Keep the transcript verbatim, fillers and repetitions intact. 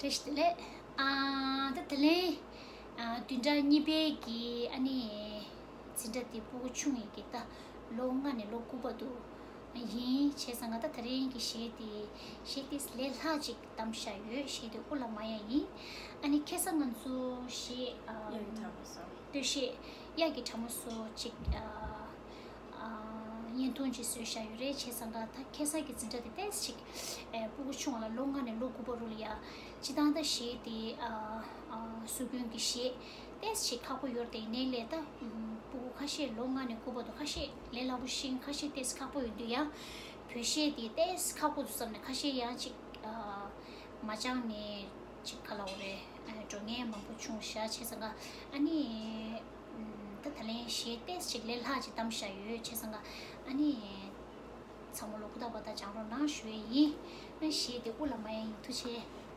བཀྲ་ཤིས་བདེ་ལེགས། ཨ་ད་དེ་ལན་ཨ་བདུན་ཕྲག་གཉིས་པའི་གི་ཨ་ནི་འཛིན་གྲྭ་དེ་སྤུ་གུ་ཆུང་ཡིན་གི་ད་ལོ་ལྔ་ནས་ལོ་དགུ་བར་དུ་ཡིན་བྱས་ཙང་ག་ད་དེ་རིང་གི་གཞས་དེ་གཞས་དེ་ལས་སླ་ཅིག་བདམས་བཞག་ཡོད། གཞས་དེ་དབུ་ལ་མ་ཡ་ཡིན། ཨ་ནི་ཁ་སང་ང་ཚོ་གཞས་ཨ་ཡ་གི་གྲྭ་པ་སོ་སྟོད་གཞས་གཡག་གི་གྲྭ་མོ་སོ་ཅིག་ཨ། བརྙན་ཐུང་ཅིག་བཟོས་བཞག་ཡོད་རེད། བྱས་ཙང་ག་ད་ཁ་སང་གི་འཛིན་གྲྭ་དེ་ཏོག་ཙམ་ཅིག་ཨེ་སྤུ་གུ་ཆུང་བ་ལ་ལོ་ལྔ་ནས་ལོ་དགུ་བར་དུ་ལ་ཡ་སྤྱིར་བཏང་ད་གཞས་དེ་ཨ་ཨ་སྲོལ་རྒྱུན་གྱི་གཞས་ཏོག་ཙམ་ཅིག་ཁག་པོ་ཡོད་རེད། དེ་ཡིན་ནའི་ལས་ད་ཨམ་སྤུ་གུ་ཁ་ཤས་ལོ་ལྔ་ནས་དགུ་བར་དུ་ཁ་ཤས་ལས་སླ་པོ་ཤིང་ཁ་ཤས་ཏོག་ཙམ་ཁག་པོ་ཡོད་དུས་ཡ་བོད་གཞས་དེ་ཏོག་ཙམ་ཁག་པོ་འདུག་བསམ་ནས་ཁ་ཤས་ཡང་ཅིག་ཨ་མ་སྦྱངས་ནས་ཅིག་ག་ལབ་དགོས་རེད། ཨ་འགྲོ་མཁན་མང་པོ་བྱུང་བཞག་བྱས་ཙང་ག་ཨ་ནི། ད་ད་ལན་གཞས་ཏོག་ཙམ་ཅིག་ལས་སླ་ཅིག་བདམས་བཞག་ཡོད། བྱས་ཙང་ག་ཨ་ནི་ཚང་མ་ལོ་ཀུ་དག་པ་དང་སྦྱང་རོགས་གནང་ཞུ་ཡས་ཡིན། ཨ་གཞས་དེ་དབུ་ལ་མ་ཡ་ཡིན། ཐུགས་རྗེ་ཆེ།